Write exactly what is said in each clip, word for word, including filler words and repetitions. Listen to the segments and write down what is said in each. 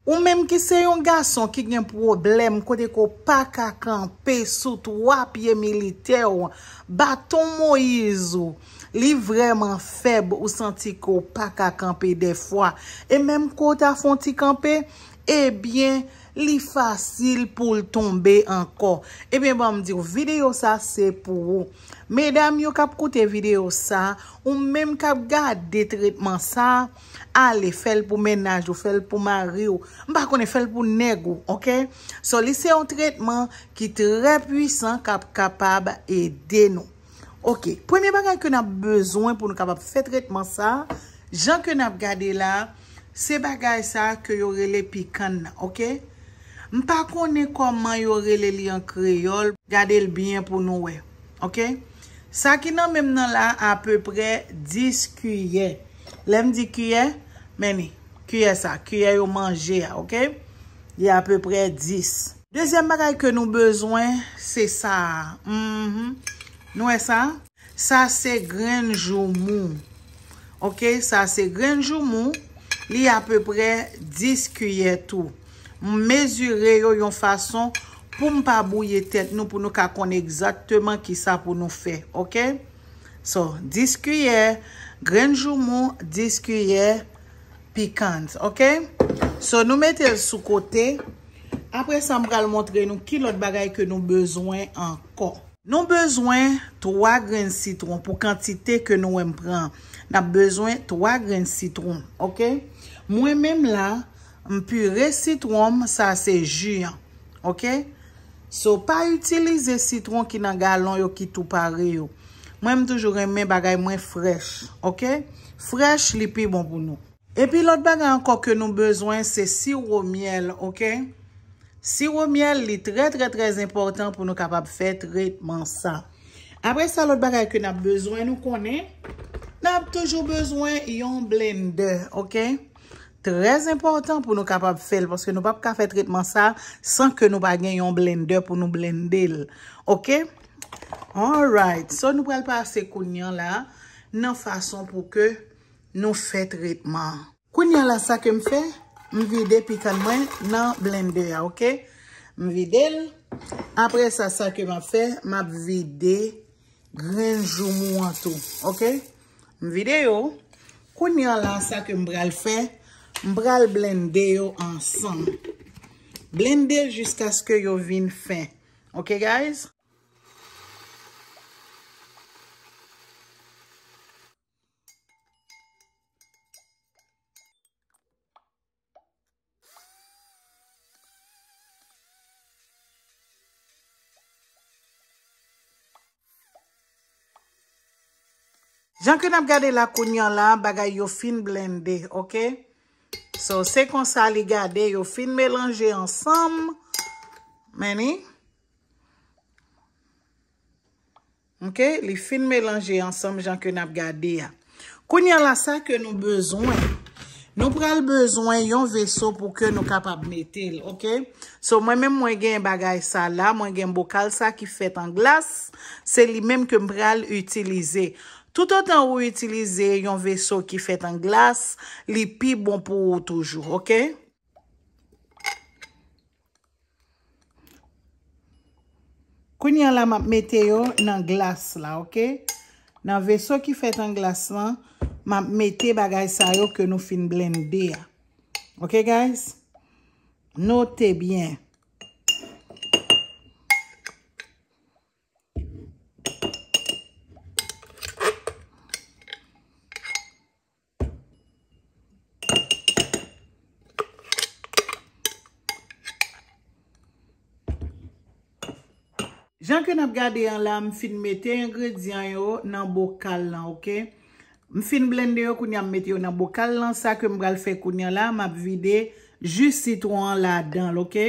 Ou menm ki se yon gason ki gen pwoblèm kote ke w pa ka kanpe sou twa pye militè w, baton Moyiz ou, li vrèman fèb, ou santi ke w pa ka kanpe dèfwa. E menm ke w ta fè yon ti kanpe, ebyen, li fasil pou l tonbe ankò. Ebyen, ban m di w, videyo sa se pou ou. Medam yo k ap koute videyo sa, ou menm k ap gade tretman sa, ale fè l pou mennaj ou, fè l pou mari w. M pa konnen, fè l pou nèg ou, oke? So, li se yon tretman ki trè pwisan, k ap kapab ede nou. Oke, premye bagay ke n ap bezwen pou nou kapab fè tretman sa, jan ke n ap gade la, se bagay sa ke yo rele pikann nan, oke? M pa konnen kòman yo rele li an kreyòl, gade l byen pou nou wè, oke? Sa ki nan men m nan la, apeprè dis kiyè. Lè m di kiyè, men ni, kiyè sa, kiyè yo manje a, oke? Li apeprè dis. Dezyèm bagay ke nou bezwen, se sa a. Mhm. Nou wè sa? Sa se grenn joumou. Oke, sa se grenn joumou. Li apeprè dis kiyè tou. M mezire yo yon fason pou m pa bwouye tèt nou, pou nou ka konn egzakteman kisa pou nou fè. Oke? So, dis kiyè grenn joumou, dis kiyè pecans, oke? So, nou mete l sou kote. Apre sa, m pral montre nou ki lòt bagay ke nou bezwen ankò. Nou bezwen twa grenn sitwon pou kantite ke nou wè m pran. N ap bezwen twa grenn sitwon, oke? Mwen menm la, m pire sitwon m, sa se ji an, oke? So, pa itilize sitwon ki nan galon yo, ki tou pare yo. Mwen, m toujou renmen bagay mwen frèch, oke? Frèch, li pi bon pou nou. Epi lòt bagay ankò ke nou bezwen, se siwo myèl, oke? Siwo myèl, li trè, trè, trè enpòtan pou nou kapab fè tretman sa. Apre sa, lòt bagay ke n ap bezwen, nou konnen, n ap toujou bezwen yon blendè, oke? Trè enpòtan pou nou kapab fè l, paske nou p ap ka fè tretman sa san ke nou pa gen yon blendè pou nou blende l, oke? Alright, so nou pral pase kounye a la nan fason pou ke nou fè tretman an. Kounye a la, sa ke m fè, m vide pikann mwen nan blendè a, oke? M vide l. Apre sa, sa ke m ap fè, m ap vide grenn joumou an tou, oke? M vide yo. Kounye a la, sa ke m pral fè, m pral blende yo ansanm. Blende l jiskaske yo vin fen. Oke, guys? Jan ke n ap gade la kounye a la, bagay yo fin blende, oke? So, se konsa li gade, yo fin melanje ansanm. Men ni. Oke, li fin melanje ansanm jan ke n ap gade a. Kounye a la, sa ke nou bezwen. Nou pral bezwen yon veso pou ke nou kapab mete l, oke? So, mwen menm, mwen gen bagay sa la, mwen gen bokal sa ki fèt an glas. Se li menm ke m pral itilize. Toutotan ou itilize yon veso ki fèt an glas, li pi bon pou ou toujou, oke? Kounye a la, m ap mete yo nan glas la, oke? Nan veso ki fèt an glas lan, m ap mete bagay sa yo ke nou fin blende a. Oke, guys? Note byen. Jan ke n ap gade an la, m fin mete engredyan yo nan bokal lan, oke? M fin blende yo, kounye a m mete yo nan bokal lan. Sa ke m pral fè kounye a la, m ap vide ji sitwon an ladan l, oke?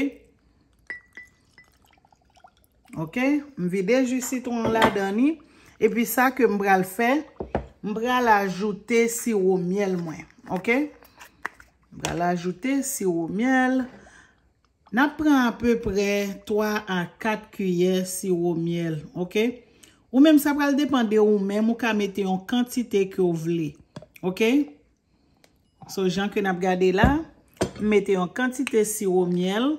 Oke, m vide ji sitwon an ladan ni. Epi sa ke m pral fè, m pral ajoute siwo myèl mwen. Oke? M pral ajoute siwo myèl. N ap pran apeprè twa a kat kiyè siwo myèl, oke? Ou menm, sa pral depann de ou menm, ou ka mete yon kantite ke w vle, oke? So, jan ke n ap gade la, Mete yon kantite siwo myèl.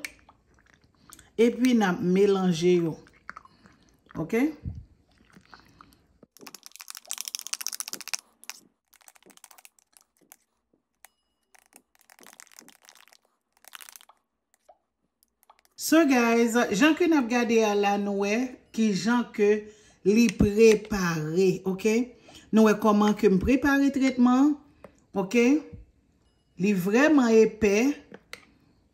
Epi n ap melanje yo. Ok? So guys, jan ke n ap gade a la, nou wè ki jan ke li prepare, ok? Nou wè kòman ke m prepare tretman an, ok? Li vrèman epè,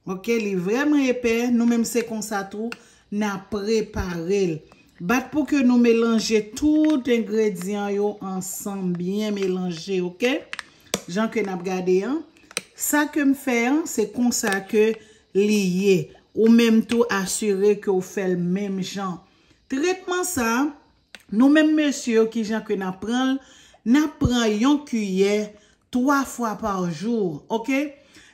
ok? Li vrèman epè, nou menm se konsa tou, n ap prepare l. Bat pou ke nou melanje tout engredyan yo ansanm, byen melanje, ok? Jan ke n ap gade an, sa ke m fè an, se konsa ke li ye. Ou menm tou asire ke w fè l menm jan. Tretman sa, nou menm mesye yo, ki jan ke n ap pran l, n ap pran yon kiyè twa fwa pa jou, ok?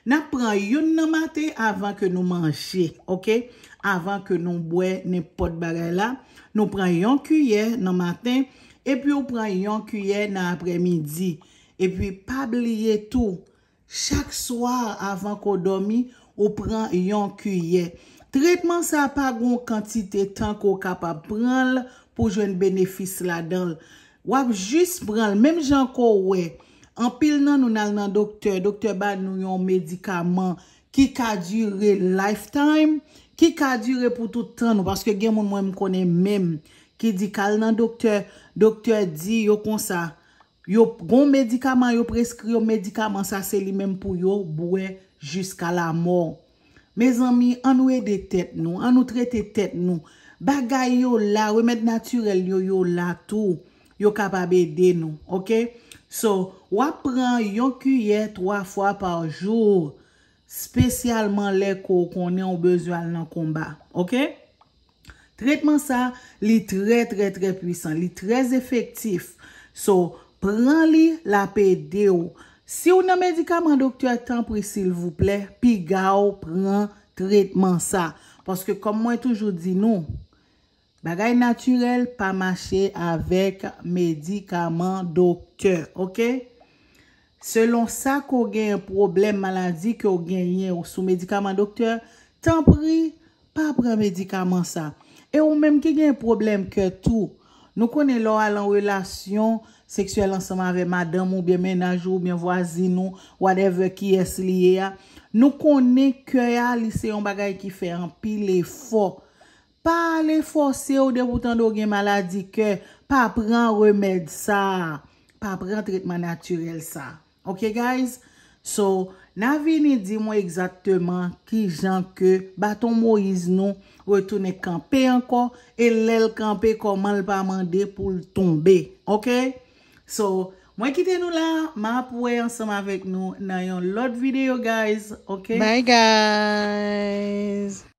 N ap pran youn nan maten avan ke nou manje, ok? Avan ke nou bwè nenpòt bagay la, nou pran yon kiyè nan maten, epi ou pran yon kiyè nan aprèmidi. Epi pa bliye tou, chak swa avan ke w dòmi, ou pran yon kiyè. Tretman sa pa gon kantite tan ke w kapab pran l pou jwenn benefis ladan l. W ap jis pran l, menm jan ke w wè. Anpil nan nou n al nan doktè, doktè ba nou yon medikaman ki ka dire lifetime, ki ka dire pou tout tan nou, paske gen moun mwen m konnen menm ki di k al nan doktè, doktè di yo konsa, yo gon medikaman yo preskri yo, medikaman sa se li menm pou yo bwè jiska lamò. Mezanmi, ann nou ede tèt nou, ann nou trete tèt nou. Bagay yo la, remèd natirèl yo, yo la tou. Yo kapab ede nou, ok? So, w ap pran yon kiyè twa fwa pa jou, espesyalman lè ke w konnen w bezwen al nan konba, ok? Tretman sa, li trè, trè, trè pwisan, li trè efektif. So, pran li, l ap ede w. Si w nan medikaman doktè, tanpri, silvouplè, piga w pran tretman sa. Paske, kòm mwen toujou di nou, bagay natirèl pa mache avèk medikaman doktè, ok? Selon sa ke w genyen, pwoblèm, maladi ke w genyen, ou sou medikaman doktè, tanpri, pa pran medikaman sa. E ou menm ki gen pwoblèm kè tou, nou konnen lè w al an relasyon seksyèl ansanm avè madanm ou, oubyen mennaj ou, oubyen vwazin ou, whatever kiyès li ye a, nou konnen kè a, li se yon bagay ki fè anpil efò. Pa ale fòse w depi w tande w gen maladi kè, pa pran remèd sa, pa pran tretman natirèl sa. Ok, guys? So, n a vini di mwen egzakteman ki jan ke baton Moyiz nou retounen kanpe ankò, e lè l kanpe, kòman l pa mande pou l tonbe. Ok? So, mwen kite nou la, m ap wè ansanm avèk nou nan yon lòt videyo, guys. Ok? Bye, guys.